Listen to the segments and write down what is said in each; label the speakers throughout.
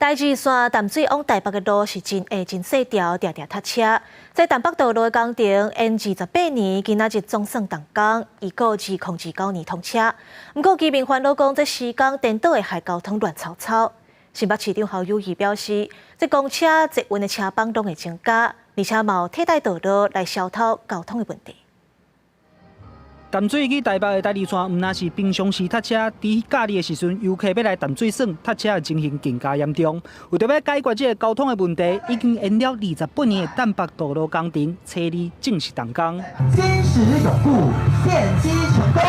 Speaker 1: 台二線淡水往台北的路是真狹真細條，定定塞車。這淡北道路的工程延28年，今仔日總算動工，預估2029年通車。毋過居民煩惱講，這施工顛倒會害交通亂糟糟。新北市長侯友宜表示，這公車捷運的車班攏會增加，而且嘛有替代道路來消除交通的問題。
Speaker 2: 淡水去台北的台二線，毋但是平常時塞車，佇假日的時陣，遊客欲來淡水耍，塞車的情形更加嚴重。為著欲解決這個交通的問題，已經延了二十八年的淡北道路工程，初二正式動工。
Speaker 3: 堅實穩固，奠基成功。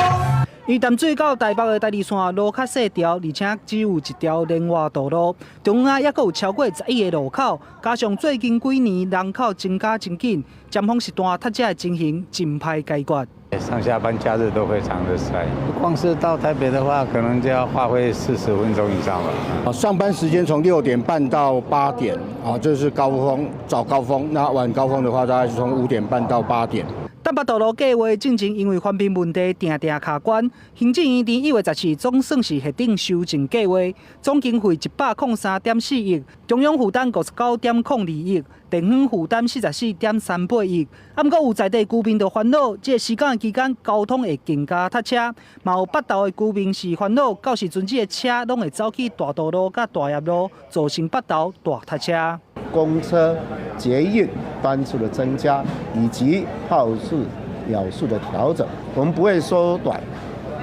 Speaker 2: 因淡水到台北的台二線路較細條，而且只有一條連外道路，中間猶閣有超過11個路口，加上最近幾年人口增加真緊，尖峰時段塞車的情形真歹解決。
Speaker 4: 上下班假日都非常的塞，光是到台北的話，可能就要花費40分鐘以上了。
Speaker 5: 上班時間從6點半到8點，啊，這是高峰，早高峰。那晚高峰的話，大概是從5點半到8點。
Speaker 2: 淡北道路計劃進前因為環評問題，定定卡關。行政院佇1月14總算是核定修正計劃，總經費103.4億，中央負擔59.02億，地方負擔44.38億。啊，毋過有在地居民就煩惱，這個施工期間交通會更加塞車。嘛有北投的居民是煩惱，到時陣這個車攏會走去大渡路佮大業路，造成北投大塞車。
Speaker 6: 公車、捷運班次的增加，以及號數、秒數的調整，我們不會縮短、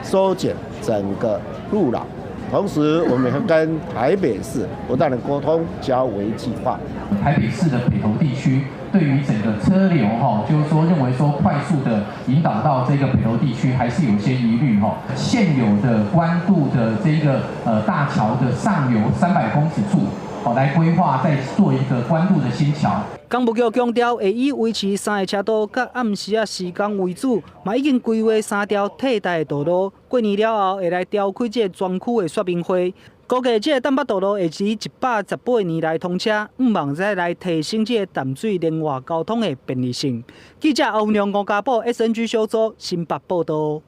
Speaker 6: 縮減整個路廊。同時，我們會跟台北市不斷的溝通，交維計劃。
Speaker 7: 台北市的北投地區對於整個車流，哈，就是說認為說快速的引導到這個北投地區，還是有些疑慮，哈。現有的關渡的這個大橋的上游300公尺處，好來規劃再做一個關渡的新橋。
Speaker 2: 工務局強調，會以維持三个車道佮暗時仔時間為主，嘛已經規劃三條替代的道路。過年了後，會來召開這個專區的說明會。估計這個淡北道路會佇118年來通車，向望再來提升這個淡水連外交通的便利性。記者歐陽吳家寶 SNG 小組新北報道。